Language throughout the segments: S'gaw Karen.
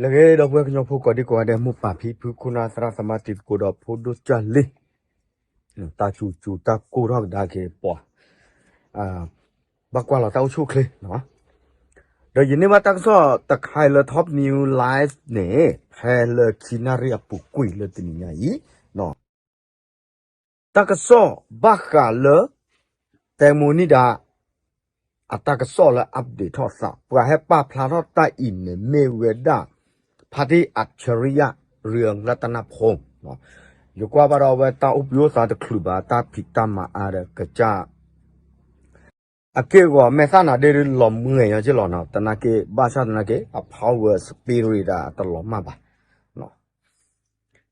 လၢအဂ့ၤ ဒီပုၢ်ဝဲၢ်ကညီဖိကိးဒံကိးဂၤဒဲး မိၢ်ပၢ်ဖံဖု ခိၣ်နၢ်သရၣ်သမါ တံၤသကိးဒီးဖိဒိၣ်ကၢ်လံ, တၢ်စူၤစူၤတၢ်ကိၢ်ထီၣ်ကဒါက့ၤပှၤ, ဘၣ်ကွၢ်လီၤတၢ်အိၣ်ဆူၣ်အိၣ်ချ့, ဒီးယန့ၢ်ဘၣ်တၢ်ကစီၣ်တခါအံၤလၢ Top News Live န့ၣ် ဖဲလၢခံနၣ်ရံၣ်အပူၤကွံာ်လၢတနံၤညါအံၤ တၢ်ကစီၣ်ဘၣ်ဃးလၢ တဲမိၢ်နံၣ်ဒါ အတၢ်ကစီၣ်လၢ update ထီၣ်သး ပှၤဟဲပာ်ဖျါထီၣ်တၢ်အံၤန့ၣ် မ့ၢ်ဝဲဒၣ် ဖါတံၢ်အၣ်ဆရံယၣ် ရံအလၢတနၢ်ဖိ, ယကွၢ်ဘၣ်ဒီးအဝဲတၢ်အိၣ်ဘှံးအိၣ်သါတချုးဘၣ် တၢ်ဖံးတၢ်မၤအါဒီးကစၢ် အက့ၢ်အဂီၤ မဲာ်သၣ်နၤဒ့ဒုးလီၤမုၢ်ဂဲၤညီက့လီၤနီၤ, သနာ်က့ ဘၣ်ဆၣ်သနာ်က့ အ power spirit ဒၣ်တလီၤမၢ်ဘၣ်.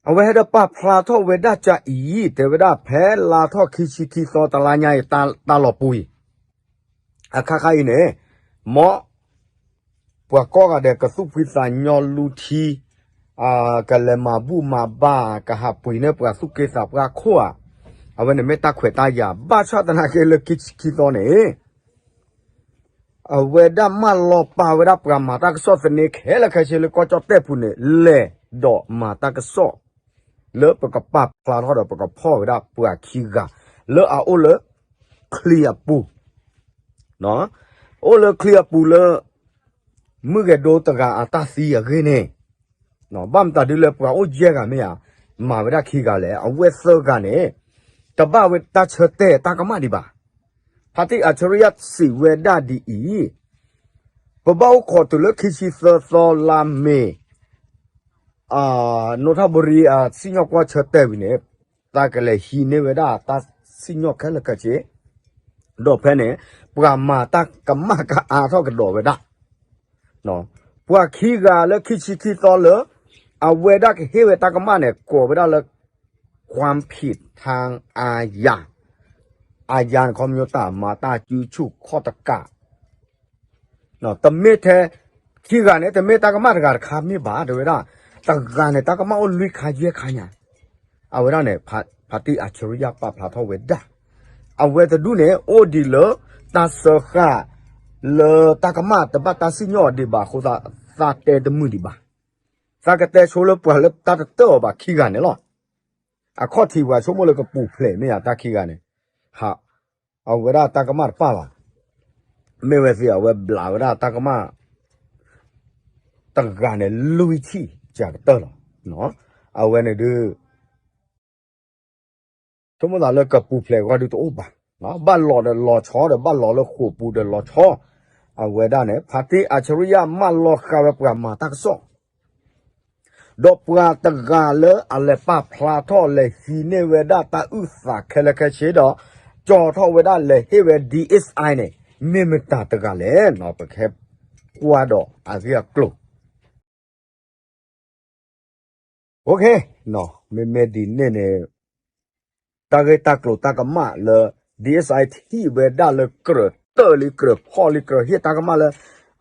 အဝဲဟဲဒီးပာ်ဖျါထီၣ်ဝဲဒၣ်ကၢ်အံၤ တဲဝဲဒၣ်ဖဲလါထီၣ်ခံဆံခံသီတလါညါအံၤ တၢ်လီၤပူၤအံၤ အခါခါအံၤန့ၣ် မ် ပှၤကိးဂၤဒဲးကသူၣ်ဖှံသးညီလူထံ, ကလဲၤမၤဘူၣ်မၤဘါ, ကဟးပှ့ၤန့ၢ်ပှၤသူၣ်က့သးပှၢ်ခိၣ်ဧါ, အဝဲန့ၣ်မ့ၢ်တၢ်ခွဲးတၢ်ယာ်, ဘၣ်ဆၣ်သနာ်က့လၢခံဆံခံသီန့ၣ် အဝဲဒၣ်မၢလီၤပာ်ဝဲဒၣ်ပှၤမၤတၢ်ကစီၣ်သန့ခဲလၢာ်ခဲဆ့လၢကီၢ်ကၠီၣ်တဲၣ်ပူၤန့ၣ် လဲၤဒီးမၤတၢ်ကစီၣ် လၢပကပာ်ဖျါထီၣ်ဒီးပကဖီၣ်ဝဲဒၣ်ပှၤခံဂၤ လၢအအိၣ်လၢ ချံအပူၤ, အိၣ်လၢချံအပူၤလၢ မုၢ်ဂဲၤဒိတဂၤအတၢ်သံအဂ့ၢ်န့ၣ်, ဘၣ်မတၤဒုလၢပှၤအိၣ်ယဲၢ်ဂၤမ့ၢ်ဧါ, မၤဝဲဒၣ်ခံဂၤလဲၣ်, အဝဲသၢဂၤန့ၣ် တဘၣ်ဝဲတၢ်ဆၢတဲာ်တၢ်ကမၣ်ဒံးဘၣ်. ဖါတံၢ်အၣ်ဆရံယၣ်စံးဝဲဒၣ်ဒ်အံၤ, ပဘၣ်အိၣ်ခိးတုၤလၢခံဆံသၢသီလါမ့ၤ နိထၣ်ဘိရံအစံၣ်ညီၣ်ကွီၢ်ဆၢတဲာ်ဝံၤန့ၣ် သးကလဲၤဟံးန့ၢ်ဝဲဒၣ်တၢ်စံၣ်ညီၣ်ခဲလၢာ်ခဲဆ့, ဒီးဖဲန့ၣ် ပှၤမၤတၢ်ကမၣ်ကအါထီၣ်ကဒီးဝဲဒၣ်, ပှၤခံဂၤလၢခံဆံခံသီလၢ အဝဲဒၣ်ကဟ့ၣ်ဝဲတၢ်ကမၣ်န့ၣ် ကိးဝဲဒၣ်လၢ ความผิดทางอาญา, အယၤန့ၣ် ခီပညီတၢ်မၤတၢ်စုဆူၣ်ခီၣ်တကး တမ့ၢ်ထဲ ခံဂၤန့ၣ် တမ့ၢ်တၢ်ကမၣ်တဂၤတခါမ့ၢ်ဘၣ် တဲဝဲဒၣ်, တဂၤန့ၣ် တၢ်ကမၣ်အိၣ်လွံၢ်ခါယဲၢ်ခါညါ, အဝဲဒၣ်န့ၣ် ဖါတံၢ်အၣ်ဆရံယၣ်ပာ်ဖျါထီၣ်ဝဲဒၣ်, အဝဲတဒူၣ်န့ၣ် အိၣ်ဒံးလၢ တၢ်စၢဃာ် လၢတၢ်ကမၣ်တဘၣ်တၢ်စံၣ်ညီၣ်အီၤဒံးဘၣ်အဃိသတး သးတဲတမုာ်ဒံးဘၣ်, သးကတဲဆိလၢပှၤလၢတၢ်တတၢၢ်အီၤဘၣ်ခံဂၤန့ၣ်လီၤ, အခီၣ်ထံးပှၤဆိကမိၣ်လၢကပူၤဖျဲးမ့ၢ်ဧါ တၢ်ခံဂၤန့ၣ်, အဝဲဒၣ်တၢ်ကမၣ်တပၣ်ဘၣ်, မ့ၢ်ဝဲသ့ၣ်အဝဲဘျးဝဲဒၣ်တၢ်ကမၣ် တဂၤန့ၣ် လွံၢ်ထံၣ်ကကတၢၢ်လီၤ, အဝဲန့ၣ်ဒုး ဆိကမိၣ်သးလၢကပူၤဖျဲးဂီၢ်ဒုးတအိၣ်ဘၣ်, ဘၣ်လီၤဒီးလီၤဆီဒီးဘၣ်လီၤလၢဃိာ်ပူၤဒီးလီၤဆီ, အဝဲဒၣ်န့ၣ် ဖါတံၢ်အၣ်ဆရံယၣ်မၢလီၤဃာ်ဝဲပှၤမၤတၢ်ကစီၣ် ဒီးပှၤတဂၤလၢအလဲၤပာ်ဖျါထီၣ်လဲၤဟံးန့ၢ်ဝဲဒၣ်တၢ်အုၣ်သးခဲလၢာ်ခဲဆ့ဒီး ကၠီထီၣ်ဝဲဒၣ်လဲၤဟ့ၣ်ဝဲ ဒီအ့ၣ်စၣ်အၣ်န့ၣ် မ့ၢ်မတၤတဂၤလဲၣ်, ပကဟဲကွၢ်ဒီးအဂ့ၢ်အကျိၤ မ့မ့ၢ်ဒ်န့ၣ်န့ၣ် တၢ်ဂ့ၢ်တၢ်ကျိၤတၢ်ကမၣ်လၢ ဒီအ့ၣ်စၣ်အၣ်ထံၣ်ဝဲဒၣ်လၢကြၢးတၢၢ်လံကြၢးဖီၣ်လံကြၢးဟ့ၣ်တၢ်ကမၣ်လၢ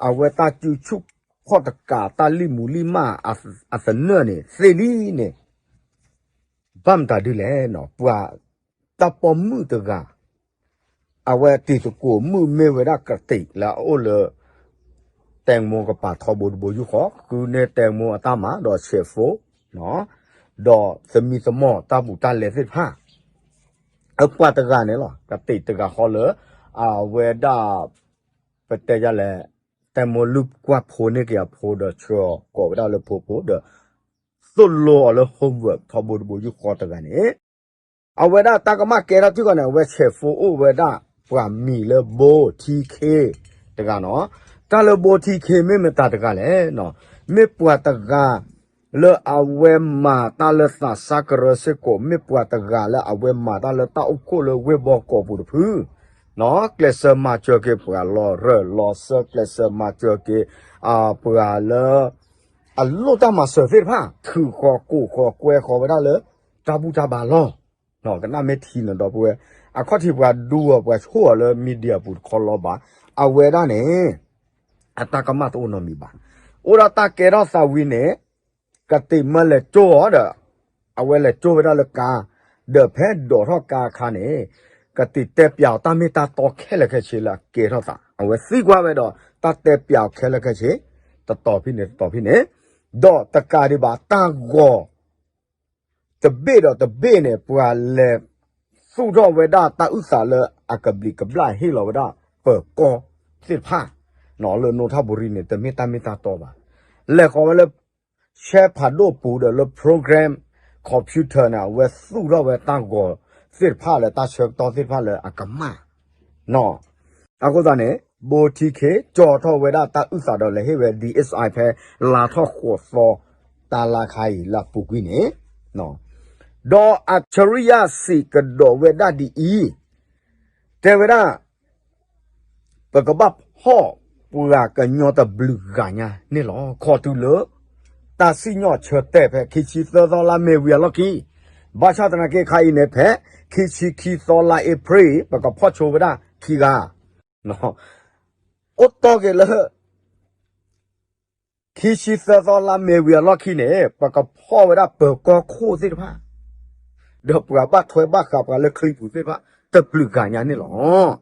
အဝဲတၢ်စုဆူၣ်ခီၣ်တကး တၢ်လံၣ်မူလံၣ်မၢ်အသနၢၣ်န့ၣ် သ့လံန့ၣ် ဘၣ်မတၤဒုလဲၣ်, ပှၤတၢ်ပိာ်မုၣ်တဂၤ အဝဲတံၤသကိးမုၣ်မ့ၢ်ဝဲဒၣ်ကသံၣ်လၢအအိၣ်လၢ တဲမိၢ်ကပၤထီဘိတဘိယူၢ်ဃီ ဃုန့ၢ်တဲမိၢ်အတၢ်မၤဒီးဆဲးဖိ ဒီးသမံသမိးတၢ်ဘူးတၢ်လဲသ့ၣ်တဖၣ် အပှၤတဂၤန့ၣ်လီၤ ကသံၣ်တဂၤဃီလၢ အဝဲဒၣ် ပတဲဒ်လဲၣ် တဲမိၢ်လုၢ်ကွၢ်ဖိန့ၢ်က့ၤအဖိဒီးဆှၢကိးဝဲဒၣ်လၢဖိဖိဒီး သိၣ်လိအီၤလၢ homework ထီဘိတဘိယူၢ်ဃီတဂၤန့ၣ် အဝဲဒၣ်တၢ်ကမၣ်ကဲထီၣ်ထံကီၢ်န့ၣ် အဝဲဆဲးဖိအိၣ်ဝဲဒၣ် ပှၤမံၤလၢ ဘိထံခ့ တဂၤနီၤ, တၢ်လၢဘိထံခ့မ့ၢ်မတၤတဂၤလဲၣ်, မ့ၢ်ပှၤတဂၤ လၢအဝဲမၤတၢ်လၢသးစၢ်ကရၢစ့ၢ်ကီး မ့ၢ်ပှၤတဂၤလၢအဝဲမၤတၢ်လၢတၢ်အိၣ်ဖှိၣ်လၢဝ့ၢ်ဘီကီးပူၤတဖု, ကျဲးစၢးမၤစၢၤက့ၤပှၤလီၤရၢၢ်လီၤစၢၤ ကျဲးစၢးမၤစၢၤက့ၤ ပှၤလၢ အလိၣ်တၢ်မၤစၢၤသ့ၣ်တဖၣ် ထုးဃီၤကိးဃီၤကွဲဃီၤဝဲဒၣ်လၢ တၢ်ဘူၣ်တၢ်ဘါလီၢ်, ကနၣ်မ့ၢ်ထံနီၤဒီပုၢ်ဝဲၢ်, အခီၣ်ထံးပှၤဒူအီၤပှၤဆိၣ်အီၤလၢ media ပူၤတခီလီၤဘၣ်, အဝဲဒၣ်န့ၣ် အတၢ်ကမၣ်တအိၣ်နီတမံၤဘၣ်, အိၣ်ဒၣ်တၢ်ကဲထီၣ်သးဝံၤန့ၣ် ကသံၣ်မၢလဲၤကၠိအီၤဒီး အဝဲလဲၤကၠိဝဲဒၣ်လၢကါ, ဒီးဖဲဒိးထီၣ်ကါအခါန့ၣ် ကသံၣ်တဲပၠးအီၤတၢ်မ့ၢ်တၢ်တီခဲလၢာ်ခဲဆ့လၢအကဲထီၣ်သး အဝဲသံကွၢ်ဝဲဒီး တၢ်တဲပၠးအီၤခဲလၢာ်ခဲဆ့ တတီၤဖဲန့ၣ်တတီၤဖဲန့ၣ်, ဒီးတကးဒံးဘၣ် တၢ်ဂီၤတဘ့ၣ်ဒီးတဘ့ၣ်န့ၣ် ပှၤလဲၤသူၣ်ထီၣ်ဝဲဒၣ်တၢ်အုၣ်သးလၢအကဘျံးကဘျၣ် ဟ့ၣ်လီၤဝဲဒၣ်ပၢၤကီၢ်သ့ၣ်တဖၣ် လၢနိထၣ်ဘူရံန့ၣ် တမ့ၢ်တၢ်မ့ၢ်တၢ်တီဘၣ်. လဲၤဃီၤဝဲလၢ ဆဲဖးဒိၣ်ပူၤဒီးလၢ program computer န့ၣ် အဝဲသူၣ်ထီၣ်ဝဲတၢ်ဂီၤသ့ၣ်တဖၣ်လၢတၢ်ဆၢကတီၢ်သ့ၣ်တဖၣ်လၢအကမၣ် အဃိသတးန့ၣ် ဘိထံခ့ ကၠီထီၣ်ဝဲဒၣ်တၢ်အုၣ်သးဒီးလဲၤဟ့ၣ်ဝဲ DSI ဖဲ လါထီၣ်ဃိးသီ တၢ်လါခါအံၤလၢအပူၤကွံာ်န့ၣ်, ဒီးအၣ်ခၠရံယၤစံးကဒီးဝဲဒၣ်ဒ်အံၤ, တဲဝဲဒၣ် ပကဘၣ်ဖီၣ်ပှၤကညီတဘျုးဂၤညါန့ၣ်လီၤ. ခီတုၤလၢ တၢ်စံၣ်ညီၣ်ဆၢတဲာ်ဖဲခံဆံသၢသီလါမ့ၤဝံၤအလီၢ်ခံ, ဘၣ်ဆၣ်သနာ်က့ခါအံၤန့ၣ် ဖဲခံဆံခံသီလါအ့ဖြ့ၣ် ပကဖီၣ်ဆိဝဲဒၣ်ခံဂၤ, အိၣ်တီၢ်က့ၤလၢ ခံဆံသၢသီလါမ့ၤဝံၤအလီၢ်ခံန့ၣ် ပကဖီၣ်ဝဲဒၣ်ပၢၤကီၢ်ခိၣ်သ့ၣ်တဖၣ်, ဒီးပှၤဘၣ်ထွဲဘၣ်ဃးပှၤလၢချံပူၤသ့ၣ်တဖၣ် တဘျုးဂၤညါန့ၣ်လီၤ.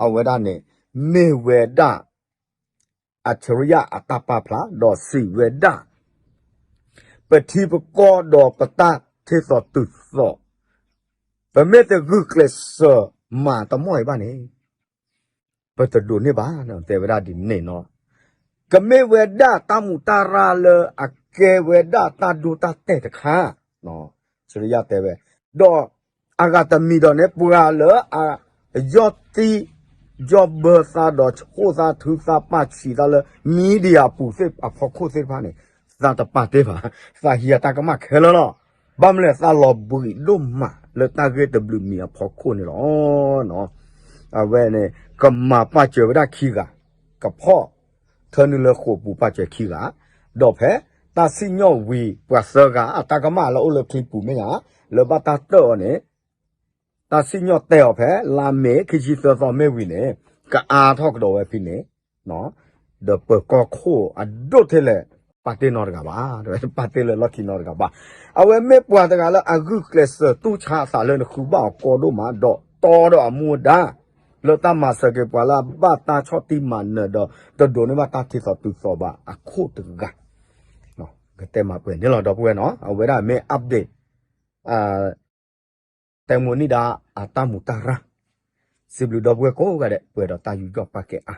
အဝဲဒၣ်န့ၣ် မ့ၢ်ဝဲဒၣ် အၣ်ခၠရံယၤအတၢ်ပာ်ဖျါ ဒီးစံးဝဲဒၣ် ပထံပကီၢ်ဒီးပတၢ်ထံၣ်သီတုၤသီ, ပမ့ၢ်တဂုာ်ကျဲးစၢးမၤတမီၢ်အံၤဘၣ်န့ၣ် ပတဒိးန့ၢ်ဘၣ်, တဲဝဲဒၣ်ဒ်န့ၣ်နီၤ. ကမ့ၢ်ဝဲဒၣ်တၢ်မူးတၢ်ရၢ်လၢအကဲဝဲဒၣ်တၢ်ဒိတၢ်တဲာ်တခါ, အၣ်ခၠရံယၤတဲဝဲ, ဒီးအဂၤတမံၤဒီးန့ၣ် ပှၤလၢအ ယီၢ်သံ ယီၢ်ဘၢသးဒီးဆိၣ်သးထုသးပာ်ဆံးသးလၢ media ပူၤသ့ၣ်အဖီခိၣ်သ့ၣ်တဖၣ်န့ၣ် သးတပာ်တ့ၢ်ဘၣ်, သးဟံးအတၢ်ကမၣ်ခဲလၢာ်လီၤ. ဘၣ်မနုၤလဲၣ် သးလီၤဘှံးဒိၣ်မးလၢတၢ်ဂ့ၢ်တဘျုးမံၤအဖီခိၣ်န့ၣ်လီၤ. အဝဲန့ၣ် ကမၤပာ်စၢၤဝဲဒၣ်ခံဂၤ, ကဖီၣ်ထၢနုာ်လၢဃိာ်ပူၤပာ်စၢၤခံဂၤ, ဒီးဖဲတၢ်စံၣ်ညီၣ်ဝံၤ ပှၤသၢဂၤ အတၢ်ကမၣ်လၢအိၣ်လၢချံပူၤမ့ၢ်ဧါ, လၢဘၣ်တၢ်တၢၣ်အီၤန့ၣ် တၢ်စံၣ်ညီၣ်တဲာ်အီၤဖဲ လါမ့ၤခံဆံသၢသီမ့ၢ်ဝံၤန့ၣ် ကအါထီၣ်ကဒီးဝဲဖဲန့ၣ်, ဒီးပၢၤကီၢ်ခိၣ်အဒိၣ်ထဲလဲၣ် ပာ်တ့ၢ်နီတဂၤဘၣ်, ပာ်တ့ၢ်လၢလီၢ်ခံနီတဂၤဘၣ်. အဝဲမ့ၢ်ပှၤတဂၤလၢအဂုာ်ကျဲးစၢးတူၢ်ဆါအသးလၢနဃုဘၣ်အီၤကီဒိၣ်မး ဒီးတီဒီးအမူအဒါ လၢတၢ်မၤစၢၤက့ၤပှၤလၢအဘၣ်တၢ်ဆီၣ်တံၢ်မၤနၢၤဒီး တဒိးန့ၢ်ဘၣ်တၢ်ထံၣ်သီတုၤသီဘၣ်အခိၣ်တဂၤ ကတဲမၤပှဲၤန့ၣ်လီၤ ဒီပုၢ်ဝဲၢ်နီၤ. အဝဲဒၣ်မ့ၢ် update တဲမိၣ်န့ၢ်ဒၣ်အတၢ်မူးတၢ်ရၢ်, စံးဘျုးဒီပုၢ်ဝဲၢ်ကိးဂၤဒဲး ပှဲၤဒီးတၢ်ယူးယီၣ်ပာ်ကဲအါ.